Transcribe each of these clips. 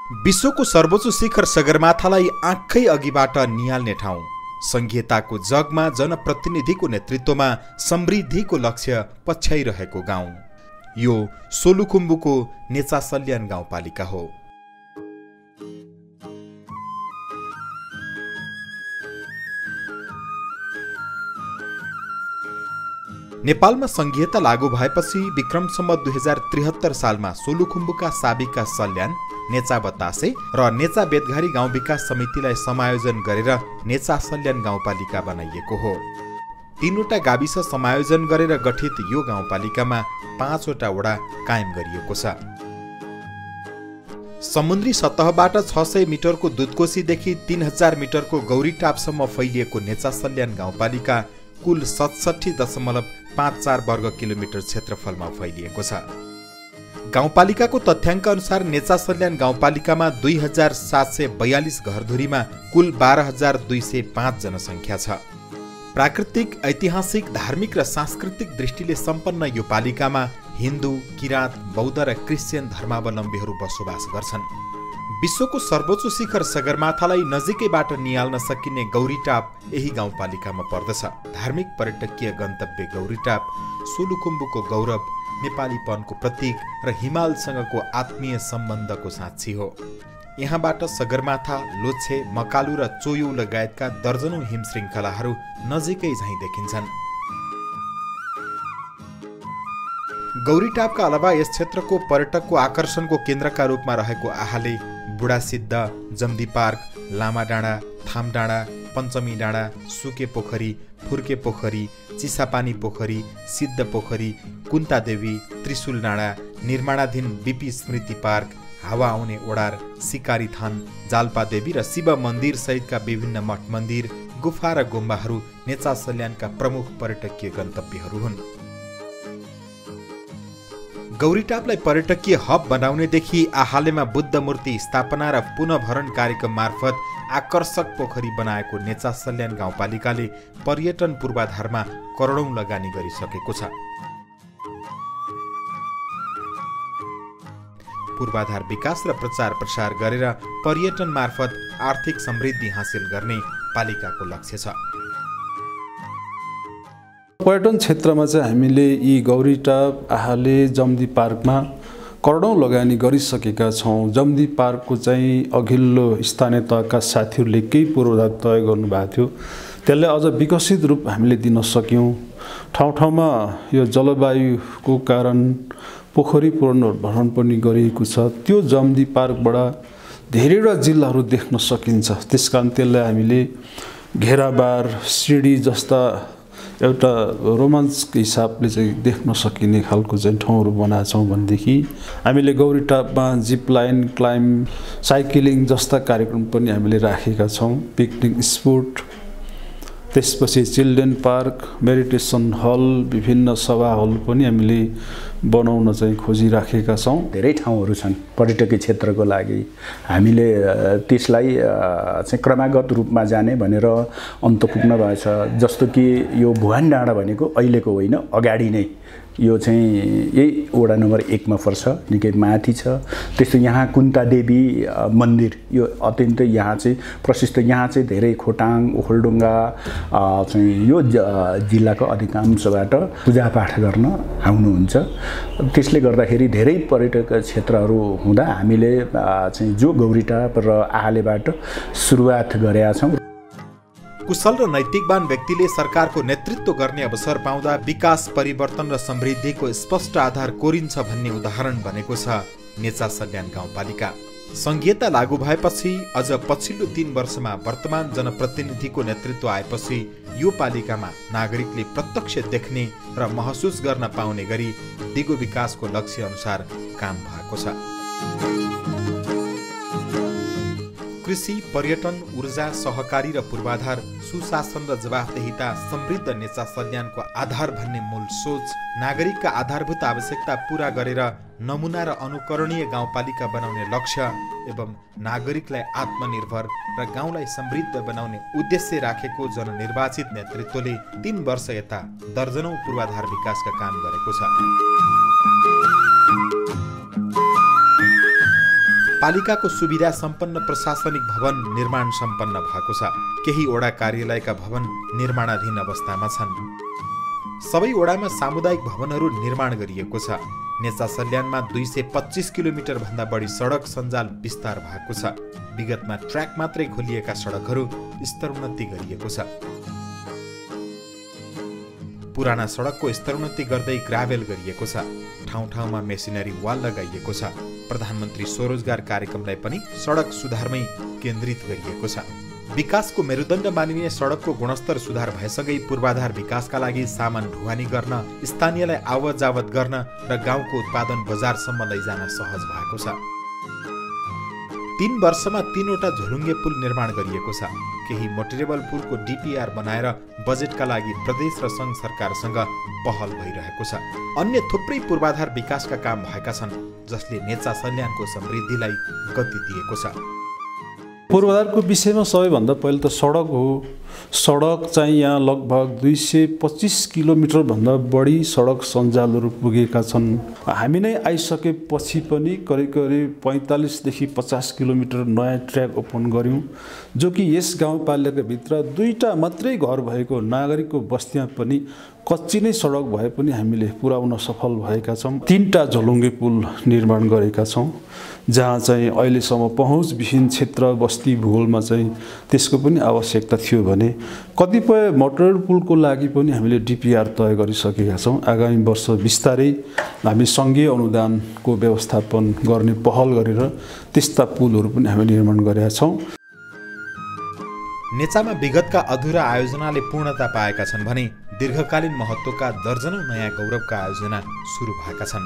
विश्वको सर्वोच्च शिखर सगरमाथालाई आँखै अघिबाट निहाल्ने ठाउँ, संघीयताको जगमा जनप्रतिनिधिको नेतृत्वमा समृद्धिको लक्ष्य पछ्याइरहेको गाउँ यो सोलुखुम्बुको नेचासल्यान गाउँपालिका हो। नेपालमा संघीयता लागू भएपछि विक्रम सम्वत 2073 सालमा सोलुखुम्बुका साबिका सल्यान, नेचा बतासे र नेचा बेतघारी गाउँ विकास समितिलाई समायोजन गरेर नेचा सल्यान गाउँपालिका बनाइएको हो। 3वटा गाविस समायोजन गरेर गठित यो गाउँपालिकामा 5वटा वडा कायम गरिएको छ। समुद्री सतहबाट 600 मिटरको दुधकोशीदेखि 3000 मिटरको गौरीटापसम्म फैलिएको नेचा सल्यान गाउँपालिका कुल 67.54 वर्ग किलोमिटर क्षेत्रफलमा फैलिएको छ। गाउँपालिकाको तथ्याङ्क अनुसार नेचा सल्यान गाउँपालिकामा 2742 घरधुरीमा कुल 12205 जनसङ्ख्या छ। प्राकृतिक, ऐतिहासिक, धार्मिक र सांस्कृतिक दृष्टिले सम्पन्न यो पालिकामा हिन्दू, किराँत, बौद्ध र क्रिश्चियन धर्मावलम्बीहरू बसोबास गर्छन्। विश्वको सर्वोच्च शिखर सगरमाथालाई नजिकैबाट निहाल्न सकिने गौरीटाप यही गाउँपालिकामा पर्दछ। धार्मिक पर्यटकीय गन्तव्य गौरीटाप सोलुखुम्बुको गौरव, नेपालीपनको प्रतीक र हिमालसँगको आत्मीय सम्बन्धको साक्षी हो। यहाँबाट सगरमाथा, लोछे, मकालु र चोयु लगायतका दर्जनौं हिम श्रृङ्खलाहरू नजिकै झैँ देखिन्छन्। गौरीटापका अलावा यस क्षेत्रको पर्यटकको आकर्षणको केन्द्रका रूपमा रहेको आहाले, बुढासिद्ध, जम्दी पार्क, लामा डाँडा, थाम डाँडा, पञ्चमी डाँडा, सुके पोखरी, फुर्के पोखरी, चिसापानी पोखरी, सिद्ध पोखरी, कुन्तादेवी, त्रिशुल डाँडा, निर्माणाधीन बीपी स्मृति पार्क, हावा आउने ओडार, सिकारी थान, जाल्पादेवी र शिव मन्दिर सहितका विभिन्न मठ मन्दिर, गुफा र गुम्बाहरू नेचा सल्यानका प्रमुख पर्यटकीय गन्तव्यहरू हुन्। गौरीटापलाई पर्यटकीय हब बनाउनेदेखि आहालेमा बुद्ध मूर्ति स्थापना र पुनर्भरण कार्यक्रम मार्फत आकर्षक पोखरी बनाएको नेचा सल्यान गाउँपालिकाले पर्यटन पूर्वाधारमा करोडौं लगानी गरिसकेको छ। पूर्वाधार विकास र प्रचार प्रसार गरेर पर्यटन मार्फत आर्थिक समृद्धि हासिल गर्ने पालिकाको लक्ष्य छ। पर्यटन क्षेत्रमा चाहिँ हामीले यी गौरीटाप, आहाले, जम्दी पार्कमा करोडौं लगानी गरिसकेका छौँ। जम्दी पार्कको चाहिँ अघिल्लो स्थानीय तहका साथीहरूले केही पूर्वाधार तय गर्नुभएको थियो, त्यसलाई अझ विकसित रूप हामीले दिन सक्यौँ। ठाउँ ठाउँमा यो जलवायुको कारण पोखरी पुनर्भरण पनि गरिएको छ। त्यो जम्दी पार्कबाट धेरैवटा जिल्लाहरू देख्न सकिन्छ। त्यसकारण त्यसलाई हामीले घेराबार, सिडी जस्ता एउटा रोमाञ्चको हिसाबले चाहिँ देख्न सकिने खालको चाहिँ ठाउँहरू बनाएको छौँ भनेदेखि हामीले गौरीटापमा जिप लाइन, क्लाइम्ब, साइक्लिङ जस्ता कार्यक्रम पनि हामीले राखेका छौँ। पिकनिक स्पोट, त्यसपछि चिल्ड्रेन पार्क, मेडिटेसन हल, विभिन्न सभा हल पनि हामीले बनाउन चाहिँ खोजिराखेका छौँ। धेरै ठाउँहरू छन् पर्यटकीय क्षेत्रको लागि। हामीले त्यसलाई चाहिँ क्रमागत रूपमा जाने भनेर अन्त पुग्न भएछ। जस्तो कि यो भुवान डाँडा भनेको अहिलेको होइन, अगाडि नै यो चाहिँ यही वडा नम्बर 1 मा पर्छ, निकै माथि छ। त्यस्तै यहाँ कुन्तादेवी मन्दिर, यो अत्यन्तै यहाँ चाहिँ प्रसिद्ध। यहाँ चाहिँ धेरै खोटाङ, ओखलढुङ्गा चाहिँ यो जिल्लाको अधिकांशबाट पूजापाठ गर्न आउनुहुन्छ। त्यसले गर्दाखेरि धेरै पर्यटक क्षेत्रहरू हुँदा हामीले चाहिँ जो गौरीटाप र आहालेबाट सुरुवात गरेका छौँ। कुशल र नैतिकवान व्यक्तिले सरकारको नेतृत्व गर्ने अवसर पाउँदा विकास, परिवर्तन र समृद्धिको स्पष्ट आधार कोरिन्छ भन्ने उदाहरण बनेको छ नेचा सल्यान गाउँपालिका। संघीयता लागू भएपछि अझ पछिल्लो 3 वर्षमा वर्तमान जनप्रतिनिधिको नेतृत्व आएपछि यो पालिकामा नागरिकले प्रत्यक्ष देख्ने र महसुस गर्न पाउने गरी दिगो विकासको लक्ष्य अनुसार काम भएको छ। कृषि, पर्यटन, ऊर्जा, सहकारी र पूर्वाधार, सुशासन र जवाफदेहिता समृद्ध नेचा सल्यानको आधार भन्ने मूल सोच, नागरिकका आधारभूत आवश्यकता पूरा गरेर नमुना र अनुकरणीय गाउँपालिका बनाउने लक्ष्य एवं नागरिकलाई आत्मनिर्भर र गाउँलाई समृद्ध बनाउने उद्देश्य राखेको जननिर्वाचित नेतृत्वले 3 वर्ष यता दर्जनौं पूर्वाधार विकासका काम गरेको छ। पालिकाको सुविधा सम्पन्न प्रशासनिक भवन निर्माण सम्पन्न भएको छ। केही वडा कार्यालयका भवन निर्माणाधीन अवस्थामा छन्। सबै वडामा सामुदायिक भवनहरू निर्माण गरिएको छ। नेचा सल्यानमा 225 किलोमिटर भन्दा बढी सडक सञ्जाल विस्तार भएको छ। विगतमा ट्र्याक मात्रै खोलिएका सडकहरू स्तरोन्नति गरिएको छ। पुराना सडकको स्तरोन्नति गर्दै ग्राभेल गरिएको छ। ठाउँ ठाउँमा मेसिनरी वाल लगाइएको छ। प्रधानमन्त्री स्वरोजगार कार्यक्रमलाई पनि सडक सुधारमै केन्द्रित गरिएको छ। विकासको मेरुदण्ड मानिने सडकको गुणस्तर सुधार भएसँगै पूर्वाधार विकासका लागि सामान ढुवानी गर्न, स्थानीयलाई आवत जावत गर्न र गाउँको उत्पादन बजारसम्म लैजान सहज भएको छ। 3 वर्षमा 3वटा झोलुङ्गे पुल निर्माण गरिएको छ। केही मोटरेबल पुलको DPR बनाएर बजेटका लागि प्रदेश र सङ्घ सरकारसँग पहल भइरहेको छ। अन्य थुप्रै पूर्वाधार विकासका काम भएका छन् जसले नेचा सल्यानको समृद्धिलाई गति दिएको छ। पूर्वाधारको विषयमा सबैभन्दा पहिले त सडक हो। सडक चाहिँ यहाँ लगभग 225 किलोमिटर भन्दा बढी सडक सञ्जालहरू पुगेका छन्। हामी नै आइसकेपछि पनि करिब 45 देखि 50 किलोमिटर नयाँ ट्र्याक ओपन गर्यौं, जो कि यस गाउँपालिकाभित्र 2टा मात्रै घर भएको नागरिकको बस्तीमा पनि कच्ची नै सडक भए पनि हामीले पुर्याउन सफल भएका छौँ। 3टा झोलुङ्गे पुल निर्माण गरेका छौँ, जहाँ चाहिँ अहिलेसम्म पहुँचविहीन क्षेत्र बस्ती भूगोलमा चाहिँ त्यसको पनि आवश्यकता थियो भने कतिपय मोटर पुलको लागि पनि हामीले DPR तय गरिसकेका छौँ। आगामी वर्ष बिस्तारै हामी सङ्घीय अनुदानको व्यवस्थापन गर्ने पहल गरेर त्यस्ता पुलहरू पनि हामीले निर्माण गरेका छौँ। नेचामा विगतका अधुरा आयोजनाले पूर्णता पाएका छन् भने दीर्घकालीन महत्त्वका दर्जनौं नयाँ गौरवका आयोजना सुरु भएका छन्।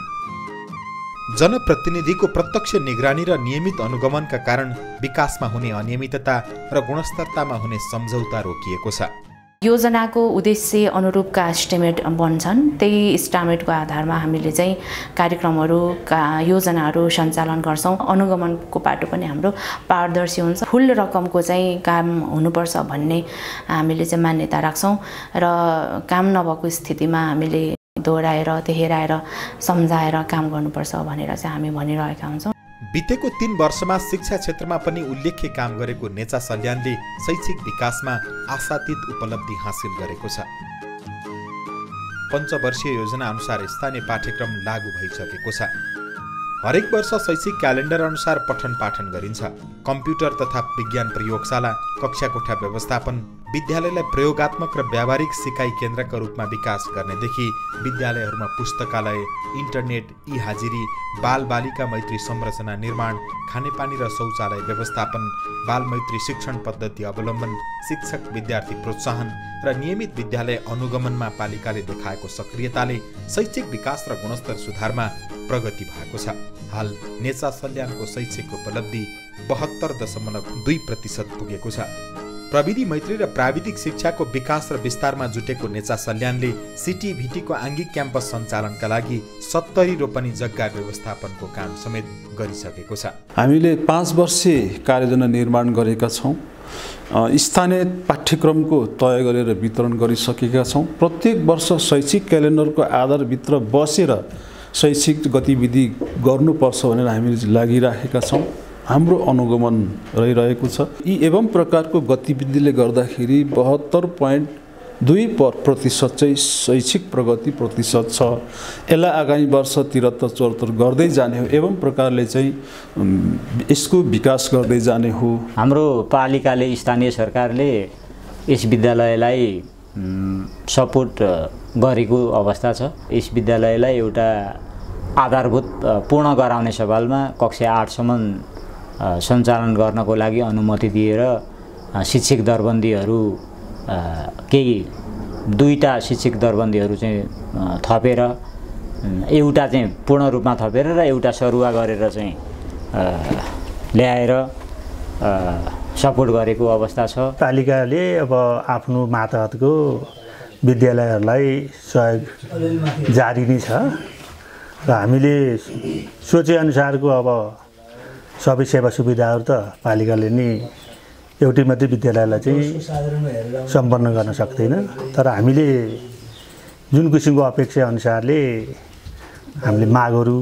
जनप्रतिनिधिको प्रत्यक्ष निगरानी र नियमित अनुगमनका कारण विकासमा हुने अनियमितता र गुणस्तरतामा हुने सम्झौता रोकिएको छ। योजनाको उद्देश्य अनुरूपका एस्टिमेट बन्छन्। त्यही एस्टिमेटको आधारमा हामीले चाहिँ कार्यक्रमहरूका योजनाहरू सञ्चालन गर्छौँ। अनुगमनको पाटो पनि हाम्रो पारदर्शी हुन्छ। फुल रकमको चाहिँ काम हुनुपर्छ भन्ने हामीले चाहिँ मान्यता राख्छौँ र काम नभएको स्थितिमा हामीले दोहोऱ्याएर तेह्राएर सम्झाएर काम गर्नुपर्छ भनेर चाहिँ हामी भनिरहेका हुन्छौँ। बितेको 3 वर्षमा शिक्षा क्षेत्रमा पनि उल्लेख्य काम गरेको नेचा सल्यानले शैक्षिक विकासमा आशातीत उपलब्धि हासिल गरेको छ। पञ्चवर्षीय योजना अनुसार स्थानीय पाठ्यक्रम लागू भइसकेको छ। हरेक वर्ष शैक्षिक क्यालेन्डर अनुसार पठन पाठन गरिन्छ। कम्प्युटर तथा विज्ञान प्रयोगशाला, कक्षा कोठा व्यवस्थापन, विद्यालयलाई प्रयोगात्मक र व्यावहारिक सिकाइ केन्द्रका रूपमा विकास गर्नेदेखि विद्यालयहरूमा पुस्तकालय, इन्टरनेट, ई-हाजिरी, बालबालिका मैत्री संरचना निर्माण, खानेपानी र शौचालय व्यवस्थापन, बालमैत्री शिक्षण पद्धति अवलम्बन, शिक्षक विद्यार्थी प्रोत्साहन र नियमित विद्यालय अनुगमनमा पालिकाले देखाएको सक्रियताले शैक्षिक विकास र गुणस्तर सुधारमा प्रगति भएको छ। हाल नेचा सल्यानको शैक्षिक उपलब्धि 72.2% पुगेको छ। प्रविधि मैत्री र प्राविधिक शिक्षाको विकास र विस्तारमा जुटेको नेचा सल्यानले CTVTको आङ्गिक क्याम्पस सञ्चालनका लागि 70 रोपनी जग्गा व्यवस्थापनको काम समेत गरिसकेको छ। हामीले 5 वर्षे कार्ययोजना निर्माण गरेका छौँ। स्थानीय पाठ्यक्रमको तय गरेर वितरण गरिसकेका छौँ। प्रत्येक वर्ष शैक्षिक क्यालेन्डरको आधारभित्र बसेर शैक्षिक गतिविधि गर्नुपर्छ भनेर हामीले लागिराखेका छौँ। हाम्रो अनुगमन रहिरहेको छ। यी एवं प्रकारको गतिविधिले गर्दाखेरि 72.2% चाहिँ शैक्षिक प्रगति प्रतिशत छ। यसलाई आगामी वर्ष 73-74 गर्दै जाने हो। एवं प्रकारले चाहिँ यसको विकास गर्दै जाने हो। हाम्रो पालिकाले स्थानीय सरकारले यस विद्यालयलाई सपोर्ट गरेको अवस्था छ। यस विद्यालयलाई एउटा आधारभूत पूर्ण गराउने सवालमा कक्षा 8 सम्म सञ्चालन गर्नको लागि अनुमति दिएर शिक्षक दरबन्दीहरू केही 2टा शिक्षक दरबन्दीहरू चाहिँ थपेर एउटा चाहिँ पूर्ण रूपमा थपेर र एउटा सरुवा गरेर चाहिँ ल्याएर सपोर्ट गरेको अवस्था छ। पालिकाले अब आफ्नो मातहतको विद्यालयहरूलाई सहयोग जारी नै छ र हामीले सोचेअनुसारको अब सबै सेवा सुविधाहरू त पालिकाले नै एउटै मात्रै विद्यालयलाई चाहिँ सम्पन्न गर्न सक्दैन। तर हामीले जुन किसिमको अपेक्षा अनुसारले हामीले मागहरू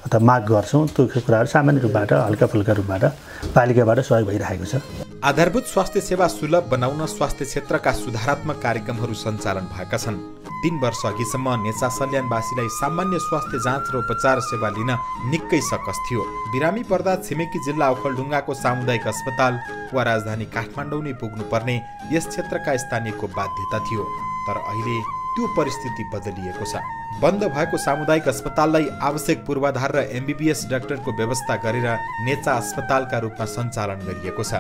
अथवा माग गर्छौँ त्यो कुराहरू सामान्य रूपबाट हल्का फुल्का रूपबाट पालिकाबाट सहयोग भइरहेको छ। आधारभूत स्वास्थ्य सेवा सुलभ बनाउन स्वास्थ्य क्षेत्रका सुधारात्मक कार्यक्रमहरू सञ्चालन भएका छन्। 3 वर्ष अघिसम्म नेचा सल्यानवासीलाई सामान्य स्वास्थ्य जाँच र उपचार सेवा लिन निकै सकस थियो। बिरामी पर्दा छिमेकी जिल्ला ओखलढुङ्गाको सामुदायिक अस्पताल वा राजधानी काठमाडौँ नै पुग्नुपर्ने यस क्षेत्रका स्थानीयको बाध्यता थियो। तर अहिले त्यो परिस्थिति बदलिएको छ। बन्द भएको सामुदायिक अस्पताललाई आवश्यक पूर्वाधार र MBBS डाक्टरको व्यवस्था गरेर नेचा अस्पतालका रूपमा सञ्चालन गरिएको छ।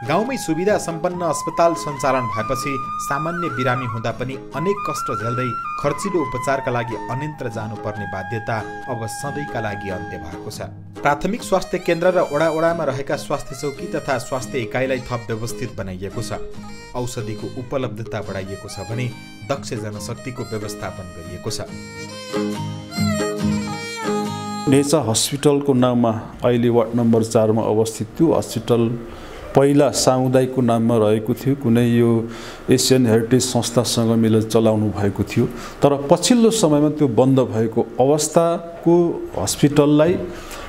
गाउँमै सुविधा सम्पन्न अस्पताल सञ्चालन भएपछि सामान्य बिरामी हुँदा पनि अनेक कष्ट झेल्दै खर्चिलो उपचारका लागि अन्यत्र जानुपर्ने बाध्यता अब सधैँका लागि अन्त्य भएको छ। प्राथमिक स्वास्थ्य केन्द्र र वडा-वडामा रहेका स्वास्थ्य चौकी तथा स्वास्थ्य इकाइलाई थप व्यवस्थित बनाइएको छ। औषधिको उपलब्धता बढाइएको छ भने दक्ष जनशक्तिको व्यवस्थापन गरिएको छ। नेचा हस्पिटलको नाममा अहिले वार्ड नम्बर 4 मा अवस्थित त्यो हस्पिटल पहिला सामुदायिकको नाममा रहेको थियो। कुनै यो एसियन हेरिटेज संस्थासँग मिलेर चलाउनु भएको थियो। तर पछिल्लो समयमा त्यो बन्द भएको अवस्थाको हस्पिटललाई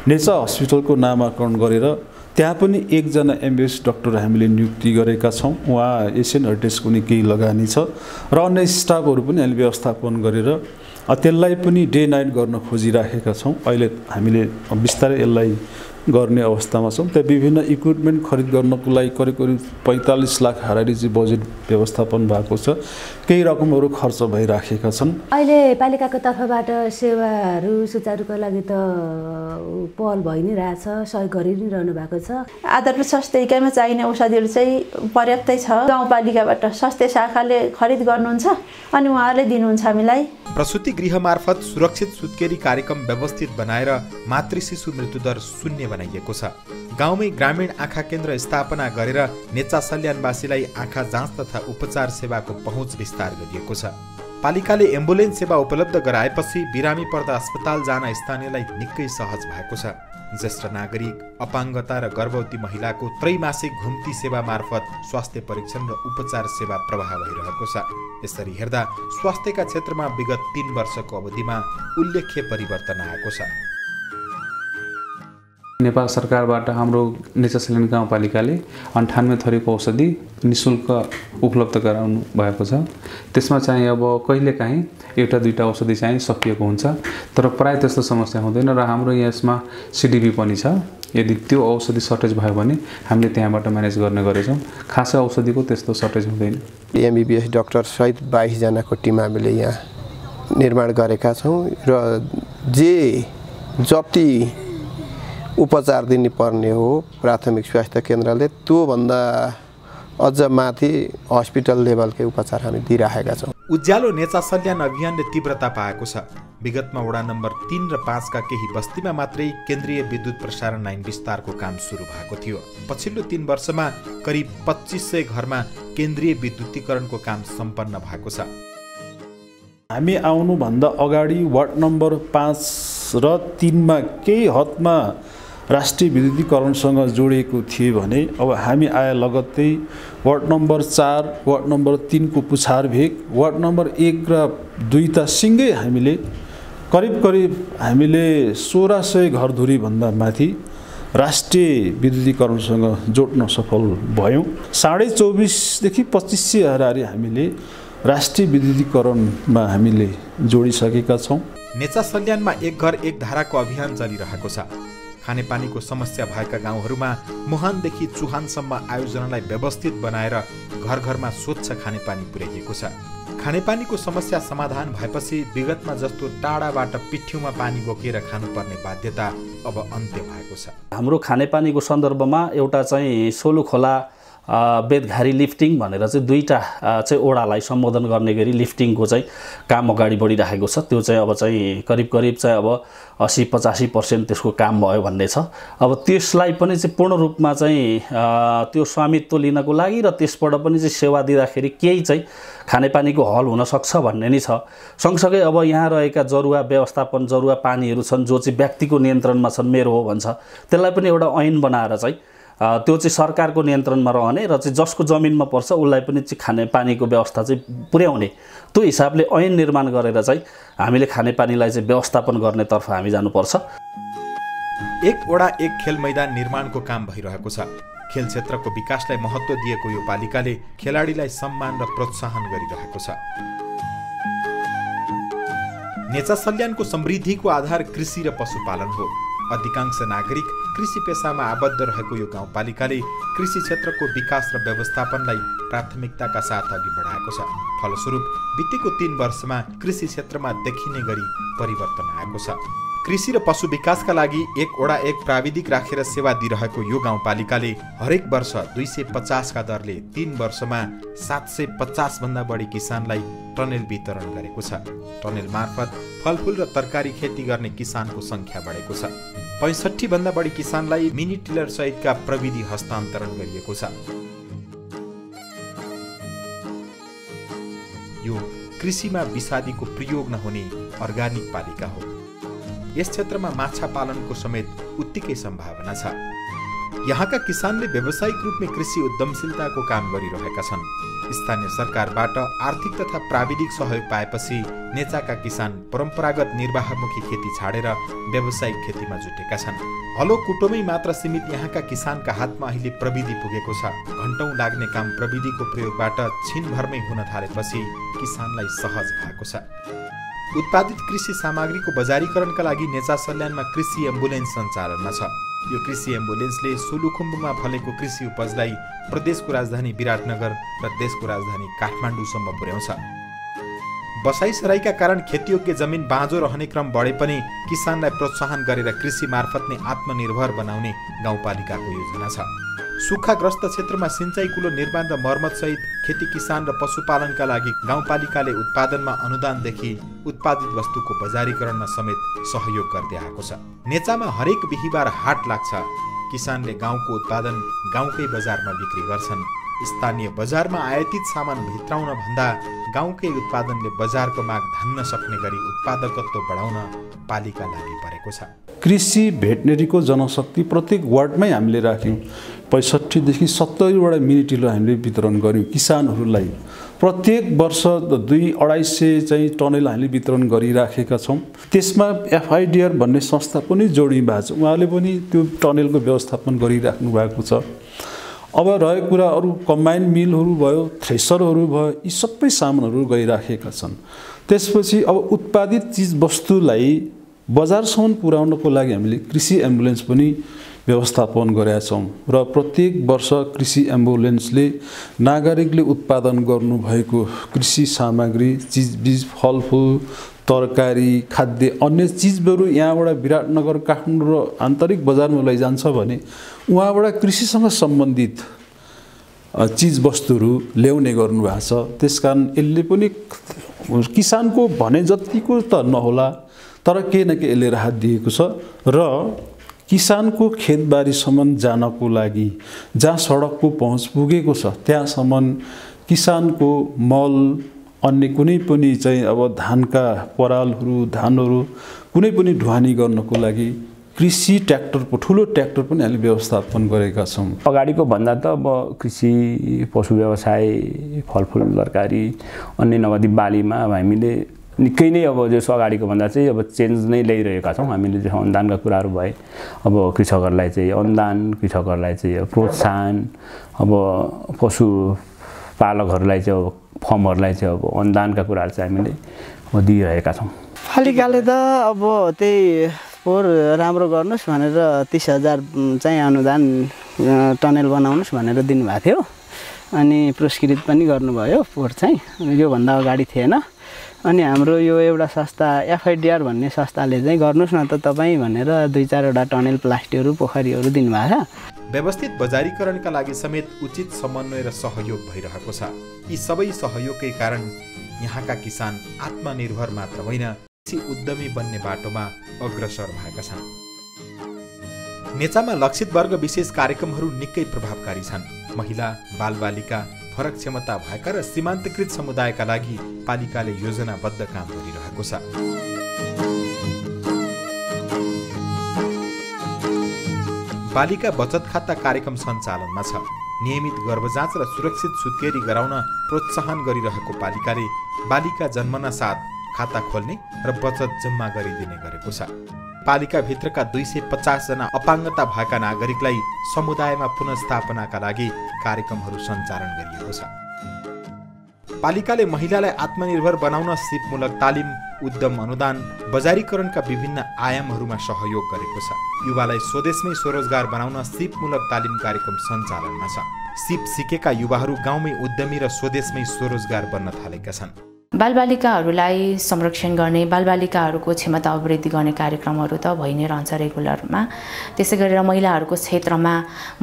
नेचा हस्पिटलको नामाकरण गरेर त्यहाँ पनि एकजना MBBS डाक्टर हामीले नियुक्ति गरेका छौँ। उहाँ एसियन हेरिटेजको नि केही लगानी छ र अन्य स्टाफहरू पनि हामीले व्यवस्थापन गरेर त्यसलाई पनि डे नाइट गर्न खोजिराखेका छौँ। अहिले हामीले बिस्तारै यसलाई गर्ने अवस्थामा छौँ। त्यहाँ विभिन्न इक्विपमेन्ट खरिद गर्नको लागि करिब 45 लाख हाराहारी चाहिँ बजेट व्यवस्थापन भएको छ। केही रकमहरू खर्च भइराखेका छन्। अहिले पालिकाको तर्फबाट सेवाहरू सुचारुको लागि त पहल भइ नै रहेछ, सहयोग गरि नै रहनु भएको छ। आधारभूत स्वास्थ्य इकाइमा चाहिने औषधिहरू चाहिँ पर्याप्तै छ। गाउँपालिकाबाट स्वास्थ्य शाखाले खरिद गर्नुहुन्छ अनि उहाँहरूले दिनुहुन्छ हामीलाई। प्रसूति गृह मार्फत सुरक्षित सुत्केरी कार्यक्रम व्यवस्थित बनाएर मातृ शिशु मृत्युदर 0 बनाइएको छ। गाउँमै ग्रामीण आँखा केन्द्र स्थापना गरेर नेचा सल्यानवासीलाई आँखा जाँच तथा उपचार सेवाको पहुँच विस्तार गरिएको छ। पालिकाले एम्बुलेन्स सेवा उपलब्ध गराएपछि बिरामी पर्दा अस्पताल जान स्थानीयलाई निकै सहज भएको छ। ज्येष्ठ नागरिक, अपाङ्गता र गर्भवती महिलाको त्रैमासिक घुम्ती सेवा मार्फत स्वास्थ्य परीक्षण र उपचार सेवा प्रवाह भइरहेको छ। यसरी हेर्दा स्वास्थ्यका क्षेत्रमा विगत 3 वर्षको अवधिमा उल्लेख्य परिवर्तन आएको छ। नेपाल सरकारबाट हाम्रो नेचा सल्यान गाउँपालिकाले 98 थरीको औषधि निःशुल्क उपलब्ध गराउनु भएको छ। त्यसमा चाहिँ अब कहिलेकाहीँ एउटा दुईटा औषधि चाहिँ सकिएको हुन्छ, तर प्राय त्यस्तो समस्या हुँदैन र हाम्रो यसमा CDB पनि छ। यदि त्यो औषधि सर्टेज भयो भने हामीले त्यहाँबाट म्यानेज गर्ने गरेछौँ। खासै औषधिको त्यस्तो सर्टेज हुँदैन। MBBS डाक्टर सहित 22 जनाको टिम हामीले यहाँ निर्माण गरेका छौँ र जति उपचार दिनुपर्ने हो प्राथमिक स्वास्थ्य केन्द्रले त्योभन्दा अझ माथि हस्पिटल लेभलकै उपचार हामी दिइराखेका छौँ। उज्यालो नेचा सल्यान अभियानले तीव्रता पाएको छ। विगतमा वडा नम्बर 3 र 5 का केही बस्तीमा मात्रै केन्द्रीय विद्युत प्रसारण लाइन विस्तारको काम सुरु भएको थियो। पछिल्लो 3 वर्षमा करिब 2500 घरमा केन्द्रीय विद्युतीकरणको काम सम्पन्न भएको छ। हामी आउनुभन्दा अगाडि वार्ड नम्बर 5 र 3 मा केही हदमा राष्ट्रिय विद्युतीकरणसँग जोडिएको थियो भने अब हामी आए लगत्तै वार्ड नम्बर 4, वार्ड नम्बर 3 को पुछार भेग, वार्ड नम्बर 1 र 2 ता सिँगै हामीले करिब हामीले 1600 घरधुरी भन्दा माथि राष्ट्रिय विद्युतीकरणसँग जोड्न सफल भयौँ। 24.5 देखि 2500 हाराहारी हामीले राष्ट्रिय विद्युतीकरणमा हामीले जोडिसकेका छौँ। नेचा सल्यानमा एक घर एक धाराको अभियान चलिरहेको छ। खानेपानीको समस्या भएका गाउँहरूमा मुहानदेखि चुहानसम्म आयोजनालाई व्यवस्थित बनाएर घर घरमा स्वच्छ खानेपानी पुर्याइएको छ। खानेपानीको समस्या समाधान भएपछि विगतमा जस्तो टाढाबाट पिठ्यौमा पानी बोकेर खानुपर्ने बाध्यता अब अन्त्य भएको छ। हाम्रो खानेपानीको सन्दर्भमा एउटा चाहिँ सोलु खोला बेदघारी लिफ्टिङ भनेर चाहिँ 2टा चाहिँ ओडालाई सम्बोधन गर्ने गरी लिफ्टिङको चाहिँ काम अगाडि बढिरहेको छ। त्यो चाहिँ अब चाहिँ करिब चाहिँ अब 80-85% त्यसको काम भयो भन्ने छ। अब त्यसलाई पनि चाहिँ पूर्ण रूपमा चाहिँ त्यो स्वामित्व लिनको लागि र त्यसबाट पनि चाहिँ सेवा दिँदाखेरि केही चाहिँ खानेपानीको हल हुन सक्छ भन्ने नै छ। सँगसँगै अब यहाँ रहेका जरुवा व्यवस्थापन जरुवा पानीहरू छन् जो चाहिँ व्यक्तिको नियन्त्रणमा छन्, मेरो हो भन्छ, त्यसलाई पनि एउटा ऐन बनाएर चाहिँ त्यो चाहिँ सरकारको नियन्त्रणमा रहने र चाहिँ जसको जमिनमा पर्छ उसलाई पनि चाहिँ खानेपानीको व्यवस्था चाहिँ पुर्याउने त्यो हिसाबले ऐन निर्माण गरेर चाहिँ हामीले खानेपानीलाई चाहिँ व्यवस्थापन गर्नेतर्फ हामी जानुपर्छ। एक वडा एक खेल मैदान निर्माणको काम भइरहेको छ। खेल क्षेत्रको विकासलाई महत्त्व दिएको यो पालिकाले खेलाडीलाई सम्मान र प्रोत्साहन गरिरहेको छ। नेचा सल्यानको समृद्धिको आधार कृषि र पशुपालन हो। अधिकांश नागरिक कृषि पेसामा आबद्ध रहेको यो गाउँपालिकाले कृषि क्षेत्रको विकास र व्यवस्थापनलाई प्राथमिकताका साथ अघि बढाएको छ। फलस्वरूप बितेको 3 वर्षमा कृषि क्षेत्रमा देखिने गरी परिवर्तन आएको छ। कृषि र पशु विकासका लागि एक वडा एक प्राविधिक राखेर सेवा दिइरहेको यो गाउँपालिकाले हरेक वर्ष 250 का दरले 3 वर्षमा 750 भन्दा बढी किसानलाई टनेल वितरण गरेको छ। टनेल मार्फत फलफुल र तरकारी खेती गर्ने किसानको संख्या बढेको छ। 65 भन्दा बढी किसानलाई मिनी टिलर सहितका प्रविधि हस्तान्तरण गरिएको छ। यो कृषिमा विषादीको प्रयोग नहुने अर्गानिक पालिका हो। यस क्षेत्रमा माछा पालनको समेत उत्तिकै सम्भावना छ। यहाँका किसानले व्यावसायिक रूपमा कृषि उद्यमशीलताको काम गरिरहेका छन्। स्थानीय सरकारबाट आर्थिक तथा प्राविधिक सहयोग पाएपछि नेचाका किसान परम्परागत निर्वाहमुखी खेती छाडेर व्यावसायिक खेतीमा जुटेका छन्। हलो कुटोमै मात्र सीमित यहाँका किसानका हातमा अहिले प्रविधि पुगेको छ। घण्टौं लाग्ने काम प्रविधिको प्रयोगबाट छिनभरमै हुन थालेपछि किसानलाई सहज भएको छ। उत्पादित कृषि सामग्रीको बजारीकरणका लागि नेचा सल्यानमा कृषि एम्बुलेन्स सञ्चालनमा छ। यो कृषि एम्बुलेन्सले सोलुखुम्बुमा फलेको कृषि उपजलाई प्रदेशको राजधानी विराटनगर र देशको राजधानी काठमाडौँसम्म पुर्याउँछ। बसाइसराईका कारण खेतीयोग्य जमिन बाँझो रहने क्रम बढे पनि किसानलाई प्रोत्साहन गरेर कृषि मार्फत नै आत्मनिर्भर बनाउने गाउँपालिकाको योजना छ। सुक्खाग्रस्त क्षेत्रमा सिंचाइ कुलो निर्माण र मर्मत सहित खेती किसान र पशुपालनका लागि गाउँपालिकाले उत्पादनमा अनुदानदेखि उत्पादित वस्तुको बजारीकरणमा समेत सहयोग गर्दै आएको छ। नेचामा हरेक बिहीबार हाट लाग्छ। किसानले गाउँको उत्पादन गाउँकै बजारमा बिक्री गर्छन्। स्थानीय बजारमा आयातित सामान भित्राउन भन्दा गाउँकै उत्पादनले बजारको माग धान्न सक्ने गरी उत्पादकत्व बढाउन पालिका लागि परेको छ। कृषि भेटनेरीको जनशक्ति प्रत्येक वार्डमै हामीले राख्यौँ। 65 देखि 70 वटा मिनी टिलर हामीले वितरण गर्यौँ किसानहरूलाई। प्रत्येक वर्ष 200-250 चाहिँ टनेल हामीले वितरण गरिराखेका छौँ। त्यसमा FIDR भन्ने संस्था पनि जोडिनु भएको छ। उहाँले पनि त्यो टनेलको व्यवस्थापन गरिराख्नु भएको छ। अब रहेको कुरा अरू कम्बाइन मिलहरू भयो, थ्रेसरहरू भयो, यी सबै सामानहरू गइराखेका छन्। त्यसपछि अब उत्पादित चिजवस्तुलाई बजारसम्म पुर्याउनको लागि हामीले कृषि एम्बुलेन्स पनि व्यवस्थापन गरेका छौँ र प्रत्येक वर्ष कृषि एम्बुलेन्सले नागरिकले उत्पादन गर्नुभएको कृषि सामग्री, चिजबिज, फलफुल, तरकारी, खाद्य अन्य चिजहरू यहाँबाट विराटनगर, काठमाडौँ र आन्तरिक बजारमा लैजान्छ भने उहाँबाट कृषिसँग सम्बन्धित चिजवस्तुहरू ल्याउने गर्नुभएको छ। त्यसकारण यसले पनि किसानको भने जतिको त नहोला तर केही न केही यसले राहत दिएको छ र किसानको खेतबारीसम्म जानको लागि जहाँ सडकको पहुँच पुगेको छ त्यहाँसम्म किसानको मल अन्य कुनै पनि चाहिँ अब धानका परालहरू, धानहरू कुनै पनि ढुवानी गर्नको लागि कृषि ट्र्याक्टरको ठुलो ट्र्याक्टर पनि हामीले व्यवस्थापन गरेका छौँ। अगाडिको भन्दा त अब कृषि, पशु व्यवसाय, फलफुल, तरकारी अन्य नगदी बालीमा अब हामीले निकै नै अब जस अगाडिको भन्दा चाहिँ अब चेन्ज नै ल्याइरहेका छौँ। हामीले जो अनुदानका कुराहरू भए अब कृषकहरूलाई चाहिँ अनुदान, कृषकहरूलाई चाहिँ प्रोत्साहन, अब पशु पालकहरूलाई चाहिँ अब फर्महरूलाई चाहिँ अब अनुदानका कुराहरू चाहिँ हामीले दिइरहेका छौँ। पालिकाले त अब त्यही पोहोर राम्रो गर्नुहोस् भनेर 30,000 चाहिँ अनुदान टनेल बनाउनुहोस् भनेर दिनुभएको थियो। अनि पुरस्कृत पनि गर्नुभयो पोहोर चाहिँ, योभन्दा अगाडि थिएन। अनि हाम्रो यो एउटा संस्था FIDR भन्ने संस्थाले चाहिँ गर्नुहोस् न त तपाईँ भनेर 2-4 वटा टनेल, प्लास्टिकहरू, पोखरीहरू दिनुभएको छ। व्यवस्थित बजारीकरणका लागि समेत उचित समन्वय र सहयोग भइरहेको छ। यी सबै सहयोगकै कारण यहाँका किसान आत्मनिर्भर मात्र होइन, कृषि उद्यमी बन्ने बाटोमा अग्रसर भएका छन्। नेचामा लक्षित वर्ग विशेष कार्यक्रमहरू निकै प्रभावकारी छन्। महिला, बालबालिका, फरक क्षमता भएका र सीमान्तकृत समुदायका लागि पालिकाले योजनाबद्ध काम गरिरहेको छ। बालिका बचत खाता कार्यक्रम सञ्चालनमा छ। नियमित गर्भजाँच र सुरक्षित सुत्केरी गराउन प्रोत्साहन गरिरहेको पालिकाले बालिका जन्मना साथ खाता खोल्ने र बचत जम्मा गरिदिने गरेको छ। पालिकाभित्रका 250 जना अपाङ्गता भएका नागरिकलाई समुदायमा पुनर्स्थापनाका लागि कार्यक्रमहरू सञ्चालन गरिएको छ। पालिकाले महिलालाई आत्मनिर्भर बनाउन सिपमूलक तालिम, उद्यम अनुदान, बजारीकरणका विभिन्न आयामहरूमा सहयोग गरेको छ। युवालाई स्वदेशमै स्वरोजगार बनाउन सिपमूलक तालिम कार्यक्रम सञ्चालनमा छ। सिप सिकेका युवाहरू गाउँमै उद्यमी र स्वदेशमै स्वरोजगार बन्न थालेका छन्। बालबालिकाहरूलाई संरक्षण गर्ने, बालबालिकाहरूको क्षमता अभिवृद्धि गर्ने कार्यक्रमहरू त भइ नै रहन्छ रेगुलरमा। त्यसै गरेर महिलाहरूको क्षेत्रमा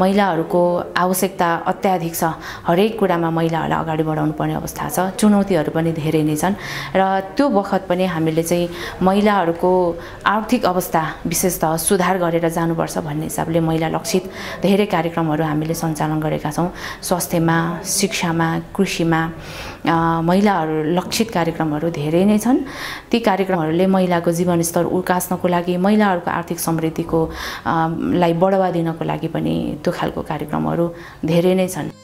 महिलाहरूको आवश्यकता अत्याधिक छ। हरेक कुरामा महिलाहरूलाई अगाडि बढाउनु पर्ने अवस्था छ। चुनौतीहरू पनि धेरै नै छन् र त्यो बखत पनि हामीले चाहिँ महिलाहरूको आर्थिक अवस्था विशेषतः सुधार गरेर जानुपर्छ भन्ने हिसाबले महिला लक्षित धेरै कार्यक्रमहरू हामीले सञ्चालन गरेका छौँ। स्वास्थ्यमा, शिक्षामा, कृषिमा महिलाहरू लक्षित कार्यक्रमहरू धेरै नै छन्। ती कार्यक्रमहरूले महिलाको जीवनस्तर उकास्नको लागि, महिलाहरूको आर्थिक समृद्धिको लाई बढावा दिनको लागि पनि त्यो खालको कार्यक्रमहरू धेरै नै छन्।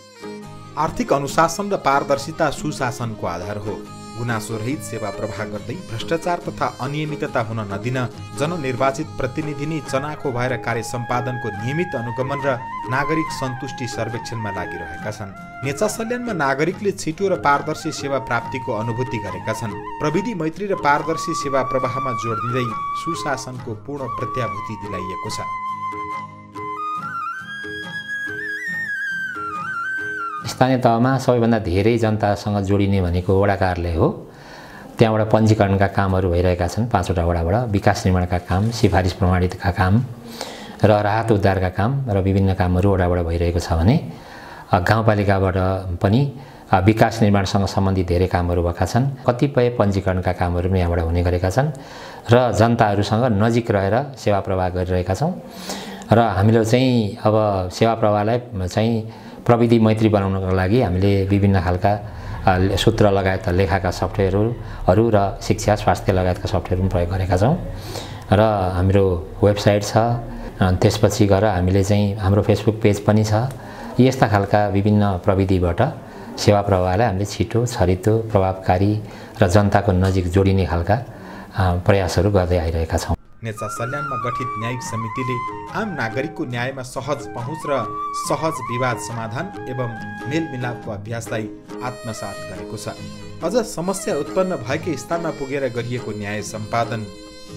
आर्थिक अनुशासन र पारदर्शिता सुशासनको आधार हो। गुनासोरहित सेवा प्रवाह गर्दै भ्रष्टाचार तथा अनियमितता हुन नदिन जननिर्वाचित प्रतिनिधि नै चनाखो भएर कार्य सम्पादनको नियमित अनुगमन र नागरिक सन्तुष्टि सर्वेक्षणमा लागिरहेका छन्। नेचा सल्यानमा नागरिकले छिटो र पारदर्शी सेवा प्राप्तिको अनुभूति गरेका छन्। प्रविधि मैत्री र पारदर्शी सेवा प्रवाहमा जोड दिँदै सुशासनको पूर्ण प्रत्याभूति दिलाइएको छ। स्थानीय तहमा सबैभन्दा धेरै जनतासँग जोडिने भनेको वडा कार्यालय हो। त्यहाँबाट पञ्जीकरणका कामहरू भइरहेका छन् 5वटा वडाबाट। विकास निर्माणका काम, सिफारिस प्रमाणितका काम र राहत उद्धारका काम र विभिन्न कामहरू वडाबाट भइरहेको छ भने गाउँपालिकाबाट पनि विकास निर्माणसँग सम्बन्धित धेरै कामहरू भएका छन्। कतिपय पञ्जीकरणका कामहरू पनि यहाँबाट हुने गरेका छन् र जनताहरूसँग नजिक रहेर सेवा प्रवाह गरिरहेका छौँ। र हामीले चाहिँ अब सेवा प्रवाहलाई चाहिँ प्रविधि मैत्री बनाउनको लागि हामीले विभिन्न खालका सूत्र लगायत लेखाका सफ्टवेयरहरू र शिक्षा, स्वास्थ्य लगायतका सफ्टवेयर पनि प्रयोग गरेका छौँ। र हाम्रो वेबसाइट छ। त्यसपछि गएर हामीले चाहिँ हाम्रो फेसबुक पेज पनि छ। यस्ता खालका विभिन्न प्रविधिबाट सेवा प्रवाहलाई हामीले छिटो, छरितो, प्रभावकारी र जनताको नजिक जोडिने खालका प्रयासहरू गर्दै आइरहेका छौँ। नेचा सल्यानमा गठित न्यायिक समितिले आम नागरिकको न्यायमा सहज पहुँच र सहज विवाद समाधान एवं मेलमिलापको अभ्यासलाई आत्मसात गरेको छ। अझ समस्या उत्पन्न भएकै स्थानमा पुगेर गरिएको न्याय सम्पादन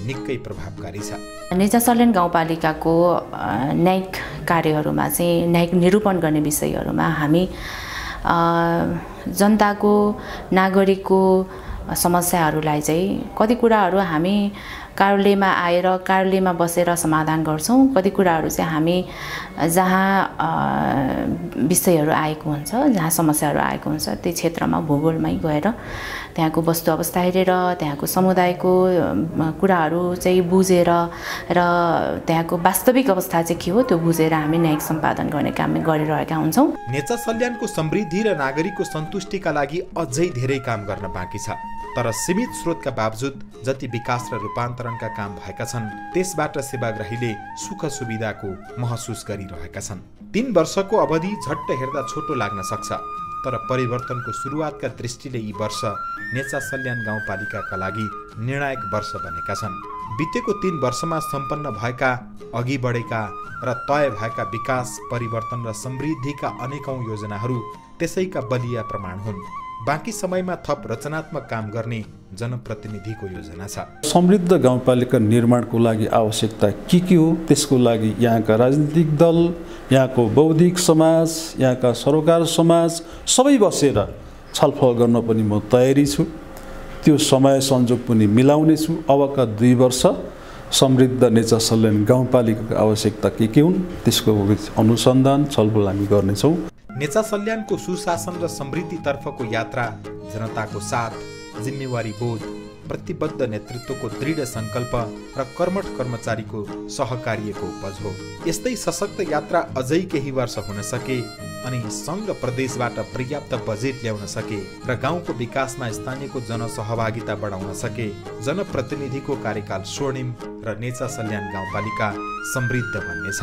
निकै प्रभावकारी छ। नेचा सल्यान गाउँपालिकाको न्यायिक कार्यहरूमा चाहिँ न्यायिक निरूपण गर्ने विषयहरूमा हामी जनताको, नागरिकको समस्याहरूलाई चाहिँ कति कुराहरू हामी कार्यालयमा आएर कार्यालयमा बसेर समाधान गर्छौँ। कति कुराहरू चाहिँ हामी जहाँ विषयहरू आएको हुन्छ, जहाँ समस्याहरू आएको हुन्छ त्यो क्षेत्रमा भूगोलमै गएर त्यहाँको वस्तु अवस्था हेरेर त्यहाँको समुदायको कुराहरू चाहिँ बुझेर र त्यहाँको वास्तविक अवस्था चाहिँ के हो त्यो बुझेर हामी न्यायिक सम्पादन गर्ने काम गरिरहेका हुन्छौँ। नेचा सल्यानको समृद्धि र नागरिकको सन्तुष्टिका लागि अझै धेरै काम गर्न बाँकी छ। तर सीमित स्रोतका बावजुद जति विकास र रूपान्तरणका काम भएका छन् त्यसबाट सेवाग्राहीले सुख सुविधाको महसुस गरिरहेका छन्। 3 वर्षको अवधि झट्ट हेर्दा छोटो लाग्न सक्छ, तर परिवर्तनको सुरुवातका दृष्टिले यी वर्ष नेचा सल्यान गाउँपालिकाका लागि निर्णायक वर्ष बनेका छन्। बितेको 3 वर्षमा सम्पन्न भएका, अघि बढेका र तय भएका विकास, परिवर्तन र समृद्धिका अनेकौं योजनाहरू त्यसैका बलिया प्रमाण हुन्। बाँकी समयमा थप रचनात्मक काम गर्ने जनप्रतिनिधिको योजना छ। समृद्ध गाउँपालिका निर्माणको लागि आवश्यकता के हो, त्यसको लागि यहाँका राजनीतिक दल, यहाँको बौद्धिक समाज, यहाँका सरोकार समाज सबै बसेर छलफल गर्न पनि म तयारी छु। त्यो समय संजोग पनि मिलाउने छु। अबका 2 वर्ष समृद्ध नेचा सल्यान गाउँपालिकाको आवश्यकता के हुन् त्यसको अनुसन्धान छलफल हामी गर्नेछौँ। नेचा सल्यानको सुशासन र समृद्धितर्फको यात्रा जनताको साथ, जिम्मेवारी बोध, प्रतिबद्ध नेतृत्वको दृढ सङ्कल्प र कर्मठ कर्मचारीको सहकार्यको उपज हो। यस्तै सशक्त यात्रा अझै केही वर्ष हुन सके अनि सङ्घ र प्रदेशबाट पर्याप्त बजेट ल्याउन सके र गाउँको विकासमा स्थानीयको जनसहभागिता बढाउन सके जनप्रतिनिधिको कार्यकाल स्वर्णिम र नेचा सल्यान गाउँपालिका समृद्ध बन्नेछ।